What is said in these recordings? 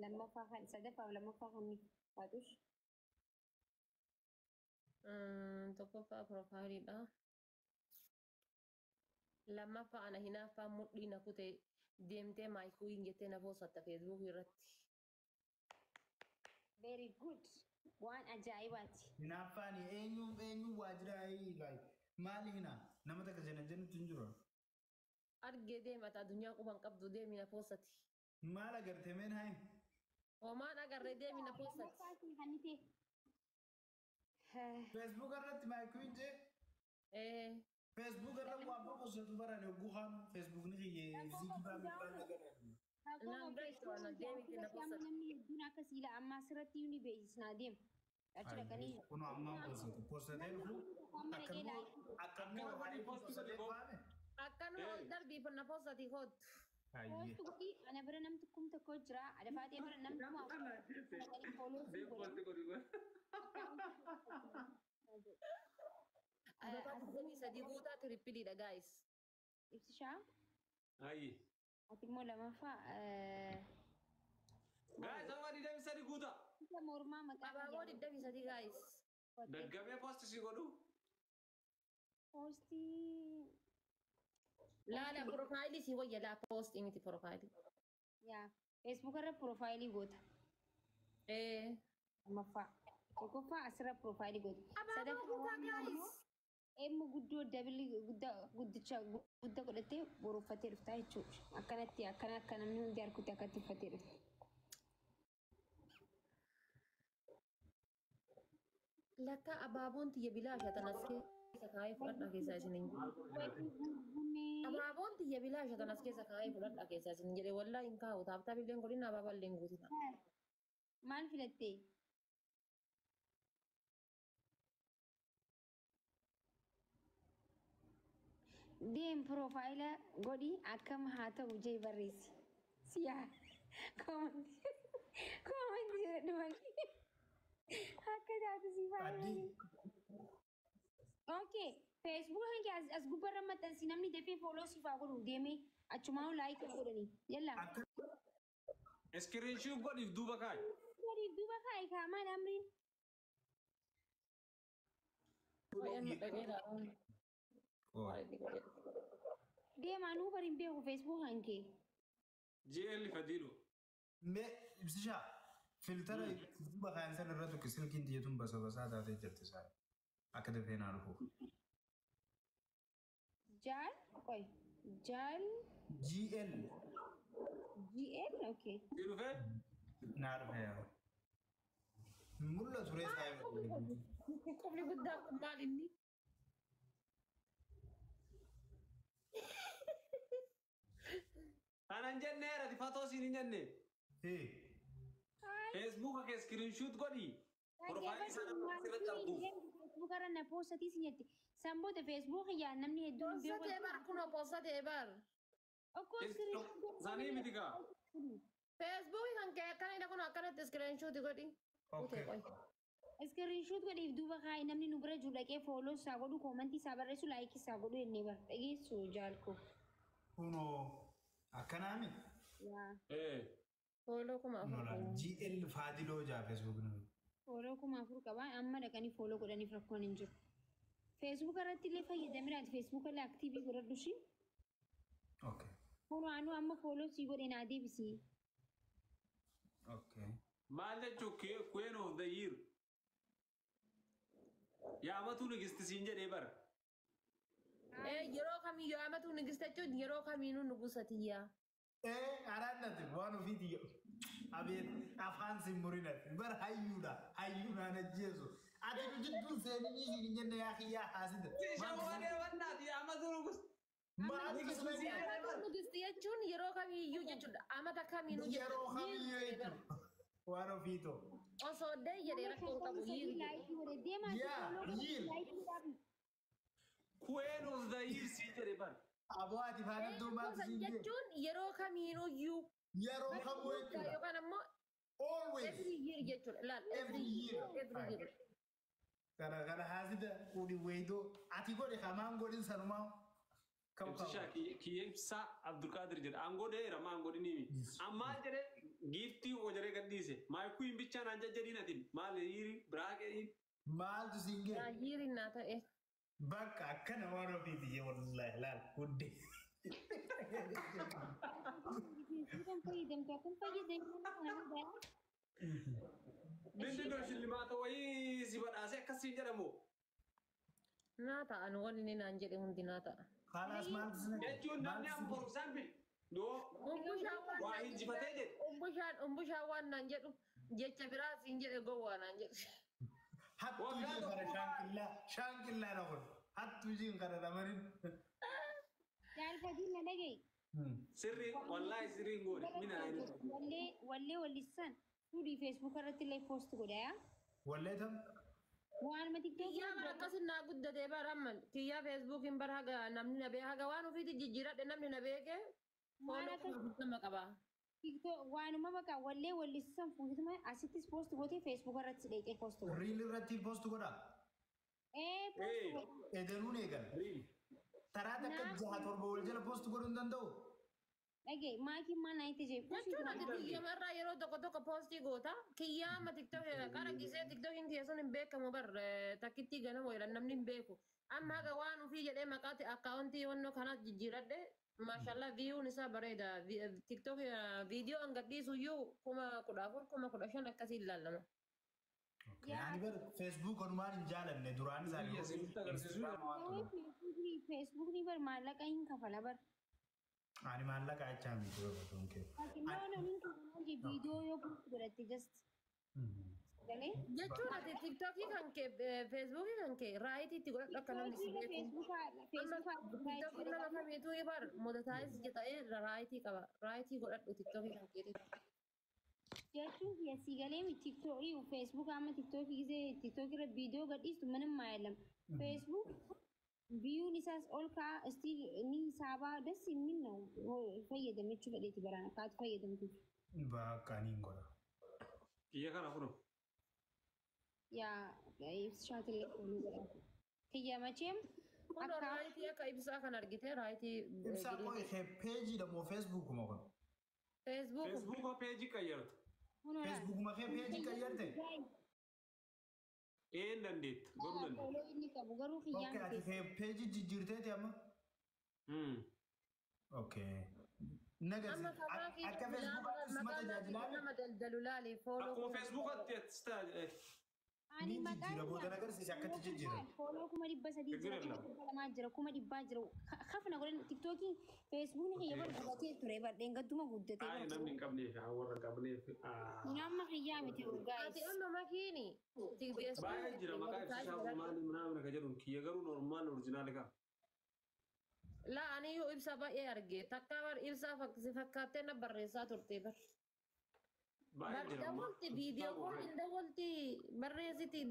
Lammaffaa kan sadaffaa fi lammaffaa kan baatush. Tokkoffaa profile-iidha. Lammaffaa ana hinaaffaa mudhii na kute deemtee my queen jettee na poostatta Facebookii irratti. Very good. Waan ajaa'ibaati. Hinaaffaan eenyuun eenyuun waajjira like maali hinaa nama takka jana jennutti hin jiru. Argee deemata addunyaa quban qabdu deemi na poostati. Maal agarte meen hayi? Homaan agarree deemi na poostati. Lammaffaa si kannite. Facebook irratti my queen jee. Ee. Facebook irra waan boqosatu baran yogguu kaanu Facebookni kiyyee zigibaa mibbaan agarra. Naan galchu ana deemiti na poostati. Namni hedduun akka siila amma asirratti ni beeksisnaa deema. Achi dhaqanii. Kun ammaan poostatu poostatee dhufu Amma dhaqee akkammoo Akkana godhi post godhi boo. faame. Akkanuma ol darbii na poostati kootu. Hayyee. Post godhi ana bira namni kum tokko jira. Adafaatee bira namni kuma afur. Dhaqanii follow si Deem godhan. post godhi godhi. Ababaa 23 guutaa triple-iidha guys. Ibsishaa. Ayi. Ati immoo lamaffaa Guys, amma 23 guutaa. isa mormaa maqaa Abaaboo 23 guys. Daggamee post si godhu. Poostii Laala profile-ii si wayya laa poostii miti profile-ii. Yaa Facebook irra profile-ii goota. Ee. Lammaffaa. Tokkoffaa asirra profile-ii goota. Abaaboo Sadaffaa guutaa guys. Emmu guddoo dabili guddaa guddicha guddaa godhattee boroffatee dhuftaa jechuudha. Akkanatti akkana akka namni hundi harkutti akkatti uffatee dhufti. Lakka abaaboon tiyya bilaasha tan as keessa kaa'ee fudhadhaa keessaa isin hin jedhe. Abaaboon tiyya bilaasha tan as keessa kaa'ee fudhadhaa keessaa isin hin jedhe wallaahi hin kaa'u tap tap-illee hin godhin abaabaa illee hin guutina. Maal filattee? Deem profile godhi akkam haa ta'u jee barreessi. Siyaa comment-ii comment-ii jedhu malee akka taatu si Addii. Okay, Facebook kan kee as gubbarra maxxansi namni dafee follow siif haa godhu deemee achumaan like godhanii. Yalla. Akka Screenshot godhiif duuba kaa'i. Godhiif duuba kaa'i kaamaan amriin. Waa'ee dhaqee ilaalaa. Deemaa nuu bari hin beeku Facebook kan kee. JL Fadilu. Mee ibsishaa filter-a duuba kaan san irra tuqi silkiin tiyyatuun basa basaa taatee jirti isaa akka dafee naa dhufuuf. Jaal qoy jaal GL GL okay. Si dhufee? Naa dhufe yaa. Mul'atu ree saayiba. Qubni guddaan kun maal inni? Kana hin jenne ati fatoo siin hin jenne. Hee. Facebook kee screenshot godhi. Profile sana sirratti arguuf. Facebook irra na poostatii si jette. San booda Facebook yaa namni hedduun hin beeku. Poostatee bar kunoo poostatee bar. Okkoo screenshot Sanii miti gaa. Facebookii kan kee akkanidha kun akkanatti screenshot godhi. Okay. Screenshot godhiif duuba kaa'i namni nu bira jiru dhaqee follow isaa godhu comment-ii isaa barreessu like-ii isaa godhu jennee bar dhageessu jaalko. Kunoo akkanaami. Yaa Eh. Follow 4000. GL Fadiloo jaa Facebook nami. Follow 4000 qaba amma dhaqanii follow godhaniif rakkoon hin jiru. Facebook irratti illee fayyadamiraati Facebook illee active-ii godhadhu ishii. Okay. Kunoo anuu amma follow sii godhe naa deebisii. Okay. Maal jechuun Queen of the Year. Yaamatu nigisti siin jedhee bara. Ee yeroo kamiyyuu amatu nigista jechuun yeroo kamiinuu nugusatiyyaa. Ee araannati waan ofiiti abeet afaan sin murinati bar hayyuudha hayyuu naan ajjeesu ati nu jidduun seenii siin hin jenne yaa kiyyaa haasida. Shawwalee wannaati yaamatu nugusti. Maal Amatu nigisti jechuun yeroo kamiyyuu jechuudha. Amata kamiinuu yeroo kamiyyuu jechuudha waan ofiitoo. Osoo dee jedhee rakkoo hin qabu year jedhe. Like-ii godhe deemaa Yaa, year. like-ii dhaabi. Queen of the Year siin jedhee bara. Aboo ati faana maaltu siin jedhe Jechuun yeroo kamiinuyyuu yeroo kamuu jechuudha. Yookaan ammoo Always. Every year jechuudha. Laal Every year. Every year. Kana kana haasida kuni weeyidoo ati godhe kamaan godhin sanumaa. Kam Ibsishaa kiyya ibsaa Abdulqaadir jedha. Aangoo dheera maa aangoo dhiniimi. Ammaan jedhee giiftii oo jedhee dhiise. My queen bichaa naan jajjadiin atin maal hiiri biraa qe'in. Maaltu siin ga'e? Hiiri naa ta'e. Bakka akkana waan ofiiti wallahi laal guddee. Feesbuukaan fayyadamtu akkam fayyadamtu kana hundaa. Mindinoo shillimaata wayii si badhaasee akkasiin jedhamu. Naa ta'an wanni inni naan jedhe hundi naa ta'a. Kalaas maaltu si naqe? Jechuun namni amma for example yoo Umbushaan waan waa naan injifatee jedhe. Umbushaan waan naan jedhu jecha biraa siin jedhe gowwaa naan jedhu. Hattuu Waggaa jiin kana tokko shaanqillaa shaanqillaa na kun hattuu jiin kana lamanin. Jaalfatiin na dhagaye. Sirrii wallaahi sirriin goone mina Wallee wallee wallisan fuudhii feesbuuk irratti illee poost godha yaa. Wallee tam Waanuma tiktookii Kiyyaa bara akkasin naa guddatee bara amman kiyyaa feesbuukiin bara haga namni na beeke haga waan ofiitti jijjiiradhe namni na beeke Waan fooloo akka 40,000 qaba. tiktook waanuma bakka wallee wallisan fuudhituma asittis poost gootee feesbuuk irratti dheeyxee poost godha. Reel irratti poost godha. Ee poost godha. Eegaluun eegala. Riil. Taraa takka jaha torba wal jala poost godhuu hin danda'u. Dhagaye maakiin maal naa itti jee. Jechuun ati kiyyamarraa yeroo tokko tokko poostii goota. Kiyyaa amma tiktook qara gisee tiktookiin kiyya sun hin beekamu bar takkittii ganama jedhan namni hin beeku. Amma haga waan ofii jedhee maqaatti akkaawuntii wannoo kanaas jijjiiradhe maashaallah viyuun isaa bareeda. Tiktook viidiyoo an gadhiisu iyyuu 14,000 15,000 akkasii ilaalama. Ani bar feesbuuk onumaan hin jaalanne duraan isaanii. Biyya sinutti agarsiisu. Feesbuukni bar maallaqa hin kafala bar. Ani maallaqa jechaa miti yoo kee. No no hin kafala viidiyoo yoo poost godhatte just. Galee. Jechuun ati tiktookii kan kee feesbuukii kan kee raayitii itti godhadhu akka namni si beeku. Amma tiktookii nama kamiituu bar monetize ta'ee raayitii qaba. Raayitii godhadhu tiktookii kan keetitti. Jechuun sii galee tiktookii feesbuuk amma tiktookii gisee tiktookii irra viidiyoo gadhiistu mana maayilam. Feesbuuk viyuun isaas ol ka'a istiil ni saabaa das minna fayyadamechuu fedheeti baraan akkaatu fayyadamtu. Bakka ani hin godha. Kiyya kana kunoo. Yaa ibsishaatillee ooluu godha. Kiyya macheem Kun raayitii akka ibsaa kan argite raayitii. Ibsaa qoy peejiidha moo feesbuukuma kun? Feesbuuk. Feesbuuka peejii qayyartu. Feesbuukuma kee peejii qayyarte? Een dandeetta godhuu dandeetta. Fooloo inni qabu garuu kiyyaan Okay, ati peejii jijjiirteeti amma? Okay. Amma karaa Nagarsi akka feesbuukaatti suma tajaajilaa nama daldalu laali fooloo. Akkuma feesbuukatti ati ta'a. Ani Ni maqaan jijjiira booda nagarsiise akkatti jijjiira. Fooloo 300,000 jira, 200,000 jira, 100,000 jira. Kafna godhan tiktookii feesbuukni kiyya bar guddatee ture bar dheengadduma guddatee Ay bar. namni hin qabneef warra hin qabneef. Nama kiyyaa miti Ati guys. amma makiini. Baay'ee jira maqaa ibsisaa maali minaa ka jedhuun kiyya garuu normaal orjinaali qaba. La aniyyuu ibsa baay'ee arge takka bar ibsaa fakkaattee na barreessaa turte bar. Baay'ee Bar jira. dawwalti viidiyoo kooliin dawwalti barreessiti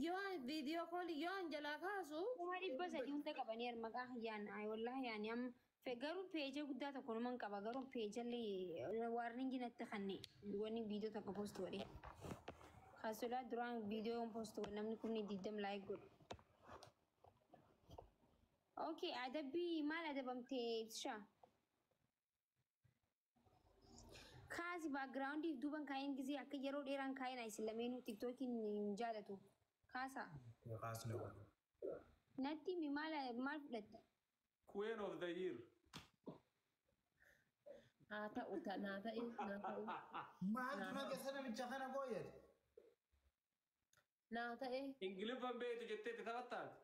yoo viidiyoo koolii yoo an jalaa kaasu 300,000 hunda qabanii maqaa kiyyaan ay wallahi yaani amma garuu peejee guddaa tokko numan qaba garuu peejallee waarningi natti kanne wanni viidiyoo tokko poost godhe. Kasolaa duraan viidiyoo yoon poost godhe namni 20,000 like godhu. Okay, adabbii maal adabamtee ibsishaa? Kaasi baakgiraawundiif duuban kaayeen gisee akka yeroo dheeraan kaayeen isin lameenuu tiktookiin hin jaalatu. Kaasa. Kaasne godhu. Natti himi maal maal fudhatte? Queen of the year. Haa ta'u naa ta'e naa ta'u Maaltu nageessa namicha kana gooyate? naa ta'e. Ingiliffaan beektu jetteetti taphattaati.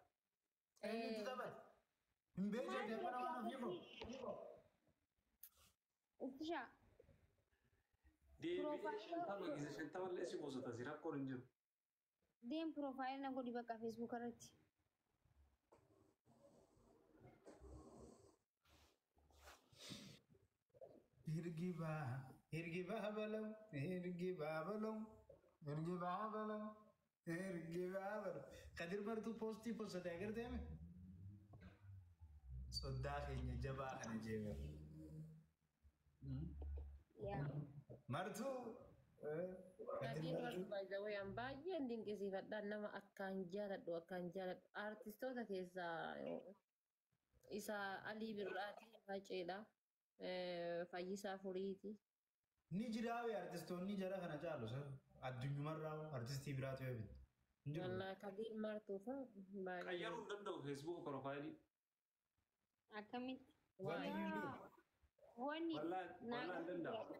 Eenyutu taphate? Hin beektu jettee mana waan ofii koo. Ibsishaa. Deebi'ee 50 gise 50 illee si qusata si rakkoon hin jiru. Deem piroofaayil na godhi bakka feesbuuk irratti. Hirgibaa hirgibaa balau hirgibaa balau hirgibaa balau hirgibaa balau. Kadir Bartuu poostii poostate agartee mi? Soddaa keenya jabaa kana jeemer. Yaa. Martuu. Kadir Kadir Martuu. Bartuu baay'ee baay'een dinqisiifadha nama akkaan jaaladhu akkaan jaaladhu artistoota keessaa isa Alii Birraati Haceedha Fayyisaa Furiiti. Ni jiraawe artistoonni jara kana caalu addunyumarraa artistii biraatu yoo bitte. Hin jiru. Wallaahi Kadiir Martuu fa'a baay'ee. Qayyaruu hin danda'u Feesbuuka profaayilii. Akkamitti? Wanni hin jiru. Wanni Wallaahi wallaahi hin danda'u.